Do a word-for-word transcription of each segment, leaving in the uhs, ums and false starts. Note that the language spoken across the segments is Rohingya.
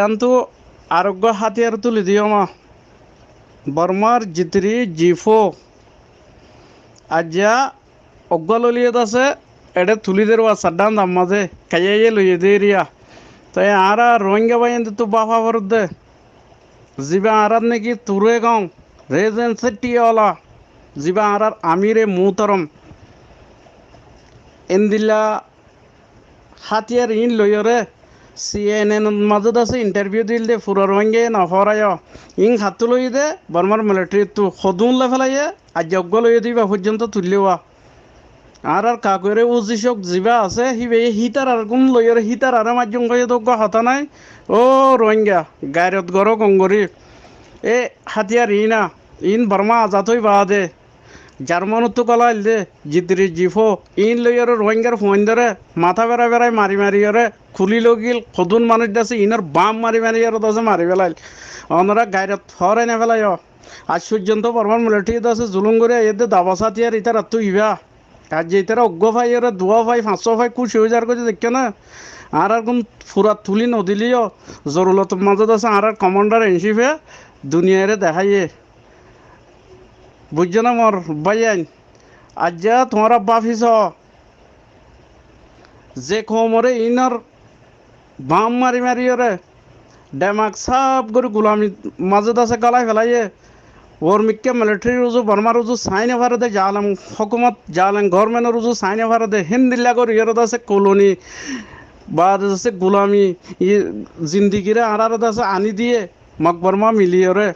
Añáttu ar uggúa hátiyar tuli diyóm. Bormár G three, G four. Aijja uggúa loilé de asé, eçé tulí der uwá Saddam dam mazé, kaiyáiye loiyé de eriya. Toi añára Rohingya báiyaindóttu báfa foredde. Zibá añárár néki Ture Gom, Rejen Setti ola, zibá añárár amíre muhtarom. Endilla hátiyar iín loiyóre C N N ot mazé de asé intarviu dil de fura Rohingya ye nofóraiyó. Iín hattú loiyé de Bormár militarittú hodún loi félaiyé, aijja uggúa loiyé de íba foijjonto tuillé uwá. Añárár kakure Uzi Sok zibá asé, híbaye hítarar gún loiyóre hítararé maijjum hoiyé de uggúa hotá nái. Ó Rohingya, gairot goró gom gorí. E hátiyar iín a, iín Bormá azad ói baade Jarmanottú gólai ail de, G three, G four, iín loiyóre Rohingyar fuaindóre matá berai berai mari mariyóre kulí loi gil, hodún manúic de asé iínor bam mari mariyóre de asé mari felail. Onorá gairot hoórai nofélaiyó. Aij foijjonto Bormár militari de asé zulúm gorí aiyér de dabas hátiyar ítarattú ibá. Aijja ítara uggúa faiyóre, duwá fai, fañssúa fai, kúci ói zargói de deikkó né. Añárár gún fura tulí nodilé yó, zorulotor mazé de asé añárár komándar in cífe duniyairé deháiye. Buijjó né mor báiyain? Aijja tuáñra báfi soó, ze koumoré iínor bam mari mariyóre, dhemak sáf gorí gulami mazé de asé gólai felaiyé, uor mikká militarir uzu, Bormár uzu saái nofaré de, zalem hókumot, zalem goórmentor uzu saái nofaré de, héndilla goríyoré de asé koloni baade de asé gulami, i, zindigiré añáráre de asé aní diyé, Mok Bormá miliyóre.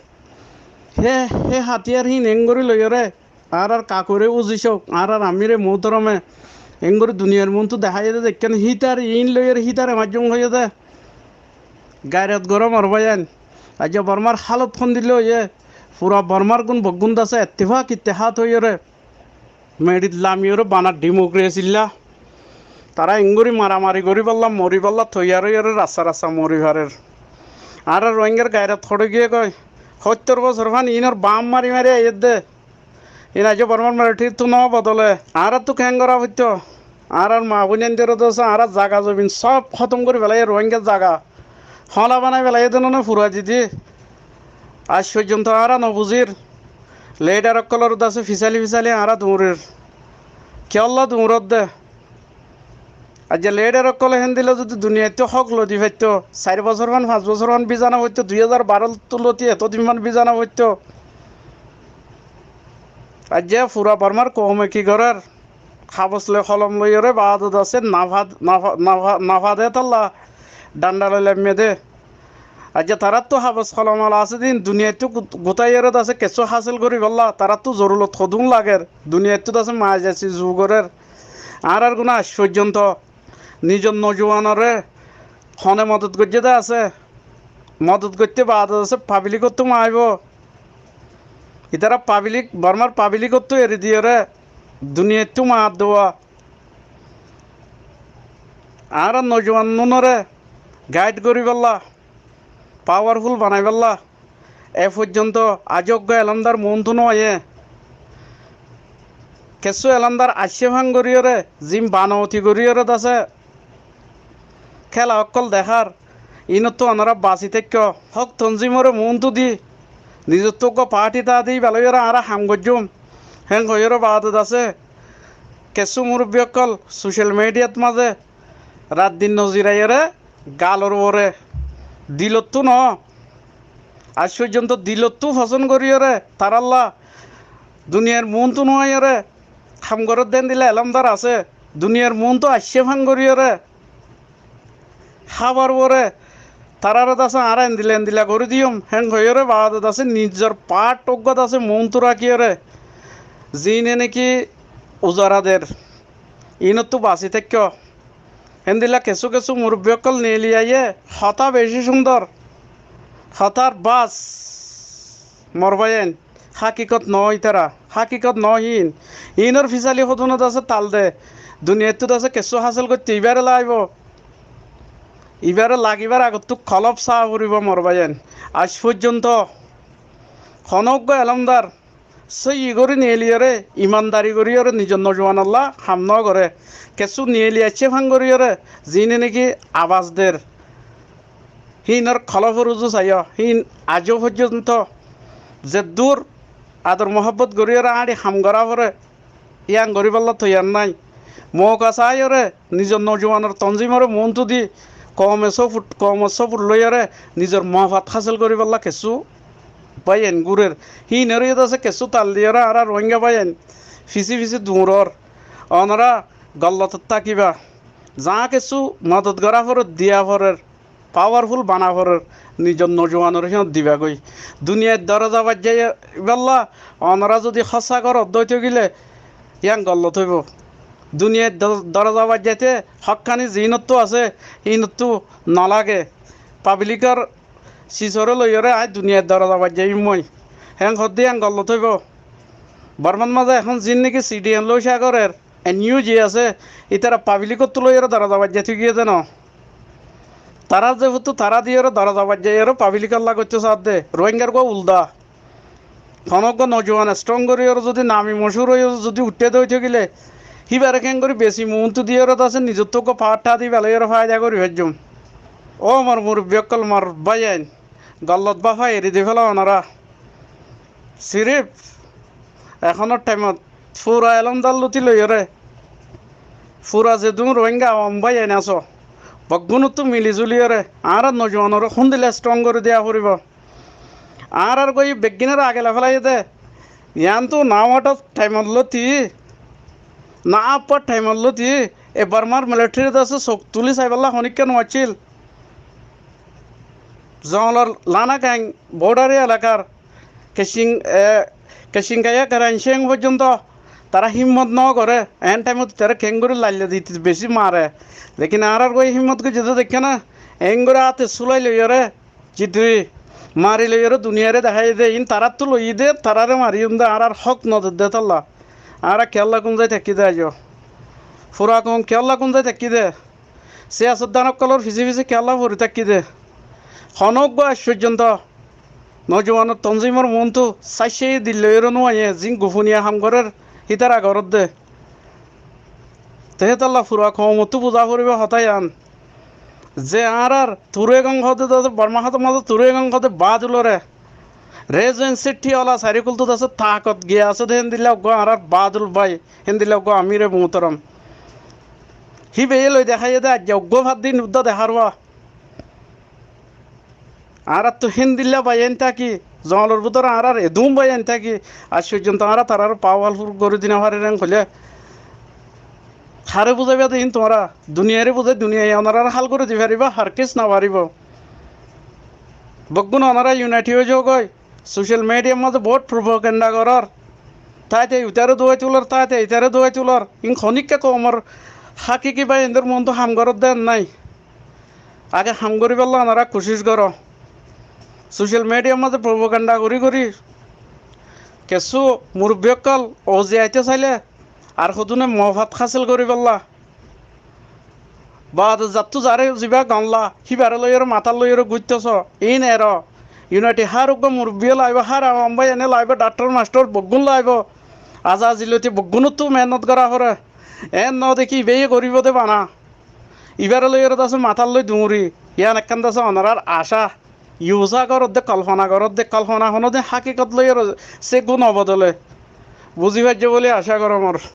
Hé, hé hátiyar híin eéngorí loiyóre, añárár kakure Uzi Sok, añárár amíre muhtarome eéngorí duniyair muúntu deháiye de deikkó né, hítar iín loiyóre hítare maijjum hoiyé de. Gairot goró mor báiyain. Aijja Bormár hálot hondilla óiye, fura Bormár gún beggún de asé ettifak ittihád óiyoré meçit lamiyóre bana dhimokresi lla tará eéngorí maramari goríbolla, moribólla toiyar óiyoré rasta rasta mori farer. Añára Rohingyar gairot hoçé giyé goi, hóttor bosór fán iínor bam mari mari aiyér de. Iín aijjó Bormár militarittú nóbodole. Añáráttu keén gorá foittóu? Añárár maa bóinaindóre de asé, añárár zaga zobin sób hótom gorí felaiyé, Rohingyar zaga hóla banai felaiyé de noó né fura didi. Aij foijjonto añára nobuzír. Lidar ókkolór de asé fisali fisali añára duñrir. Kiyólla duñródde? Aijja lidar ókkolé héndilla zudi duniyaittú hók lodi faittóu, sair bosór fán, fañs bosór fán bíza nofoittóu, dui házar baróttu loti etódin fán bíza nofoittóu. Aijja fura Bormár koume ki gorér? Habos loi holom loiyóre baade de asé nafa, nafa, nafa, nafa de tálla dhanda loi laimmé de. Aijja taráttu habos holom ola asé din, duniyaittú gut-, gutáiyóre de asé kessú hásil goríbolla, taráttu zorulot hodún lager, duniyaittú de asé maijasi zu gorér. Añárár gún aij foijjonto nizor nojuwanoré hone modot goijjé de asé, modot goitté baade de asé pablikóttu maáibo. Ítara pablik, Bormár pablikóttu eri diyoré duniyaittú maadduwa. Añára nojuwan núnoré gaid goríbolla, pawarful banaibólla e foijjonto aijjó eggúa elómdar muúntu nóoiyé. Kessú elómdar aiccé fán goríyoré, ziín banauti goríyoré de asé kéla ókkol dehár, iínottú onorá basi táikko. Hók tonzímoré muúntu di, nizottú eggúa paáthi táa de íba loiyóre añára ham goijjúm, héen hoiyóre baade de asé kessú murubbi ókkol socel midhiyat mazé rat din noziraiyóre galor uore, dilottú noó, aij foijjonto dilottú fosón goríyoré, tarálla duniyair muúntu nuáiyoré ham gorédde héndilla elómdar asé, duniyair muúntu aiccé fán goríyoré, hábar uore taráre de asé añára endilla endilla gorí diyum, héen hoiyóre baade de asé nizor paáth eggúa de asé muúntu rakíyoré, ziíne néki uzara der, iínottú basi táikko. Héndilla kessú kessú murubbi ókkol neeli aiyé, hotá bicí cúndor. Hotár bas, mor báiyain, hákikot noó ítara, hákikot noó híin. Iínor fisali hodúne de asé tal de, duniyaittú de asé kessú hásil goitté ibáre laibo. Ibáre lagibár agottú kolóf saá foribó, mor báiyain. Aij foijjonto honó eggúa elómdar sóiyi gorí neeliyóre, imandari goríyoré nizor nojuwanolla ham nógoré. Kessú neeli aiccé fán goríyoré, ziíne néki abas der, Híinor kolófor uzu saiyó, híin aijjó foijjonto zeddúr ador muhábbot goríyoré añári ham gorá foré, yían goríbolla toiyar nái. Mouka saáiyoré nizor nojuwanor tonzímoré muúntu di koumor sófut, koumor sófut loiyóre nizor mofat hásil goríbolla kessú báiyain gúrer. Híinoré yót asé kessú tal diyóre añára Ruáinga báiyain fisí fisí duñror. Onorá gollotot tákiba. Zaá kessú modot gorá forer, diya forer, pawárful bana forer, nizor nojuwanor híinot dibagói. Duniyait doroza baijjaibálla onorá zudi hóssa goró dóito gile, yían gollot óibo. Duniyait do-, doroza baijjaité hókkaní ziínottú asé, híinottú noláge. Pablíkor sisoré loiyóre aññí duniyait doroza baijjaiyúm moi. Héen hoódde yían gollot óibo. Bormár mazé ehón ziín néki sidhiyan lóuca gorér, en iu ji asé, ítara pablíkottú loiyóre doroza baijjai tui giyé dé noó. Tarár ze futtú tará diyóre doroza baijjaiyoré pablíkolla goittó saádde, Ruáingar uggúa ulda. Honó uggúa nojuwan estóng goríyoré zudi nami mochúr óiyoré zudi uiththé dé óito gile, híbaré keéngorí besi muúntu diyóre de asé nizottú uggúa pawár tháa di felaiyóre fáida gorí faijjum. Óu mor murubbi ókkol, mor báiyain, gollot báfa eri di féla onorá. Siríf ehónor thaimot fura elómdar lóti loiyóre, fura zedún Ruáinga awam báiyain asó, beggúnottú mili zuliyóre añárar nojuwanoré húndilla estóng gorí diya foribó. Añárar gói beggínor age loi félaiyé dé. Yiántu na wáñthar thaimot lóti, na áppar thaimot lóti, e Bormár milithéri de asé suk tulí saibálla honíkka nuaiccíl. Zoñlor Lana Gain bórdhari elakar Kecing, e, Kecingaiya Geranceng foijjonto tará hímmot nógoré. Eén thaimot tará keéngorí lailla dite beci mare. Lekin añárar gói hímmot goijjé dé deikká ná, eéngorí áte súlai loiyóre, zitri mari loiyóre duniyaré deháiye dé, iín taráttu loiyí dé, taráre mariyúm dé, añárar hók nodedde tálla. Añára kiyólla kúnzai tákki dé aijjó? Fura koum kiyólla kúnzai tákki dé? Siyasotdan ókkolór fisé fisé kiyólla fori tákki dé? Honó uggúa aij foijjonto nojuwanor tonzímor muúntu sáicce dil loiyóre núaiyé, ziín gufuniya ham gorér, hítara goródde. Te hétolla fura koumottú buzá foribó hotá yián. Ze añárar Turuegong hoódde de asé, Bormá hoódde mazé Turuegong hoódde Baduloré, Rezuensit thíyola sairé kúltu de asé, taakot giya asé dé héndilla uggúa añárar Badul bái, héndilla uggúa amíre muhtorom. Híbayé loi deháiye dé aijja uggúa fáddin uddá dehár wá. Añáráttu héndilla báiyain táki, zoñlor bútore añárar edún báiyain táki, aij foijjonto añára taráre pawárful gorí di nofarír. Eén hoilé haré buzáiba de iín tuáñra? Duniyaré buzái, duniyaye onoráre hál gorí di faribá? Hargiz nofaribó. Beggún onorá iunaiti ói zogói. Sócal midhiyar mazé boóut propaganda gorór. Táite itaré duwai tulór, táite itaré duwai tulór. Iín honíkka koumor hákiki báiyaindór muúntu ham goródde nái. Age ham goríbolla onorá kucíc goró. Sócal midhiyar mazé propaganda gorí gorí kessú murubbi ókkol uzi aitó sailé ar hodúne mofat hásil goríbolla. Baade zattú zaré zibá gonla, híbaré loiyóre matát loiyóre gúitto só, iín eró. Iunaiti hár uggúa murubbiyé laibó, hár awam báiyaine laibó, dhakthor masthor beggún laibó. Aza azi lóti beggúnottú meénnot gorá foré. Eén nodekí ibáye goríbo dé bana. Ibáre loiyóre de asé matát loi duñri. Yián ekkán de asé onorár acá. Iusa goródde, kolfona goródde, kolfona honódin hákikot loiyóre sé gún nobodole. Buzí faijjó bóli acá goró mor.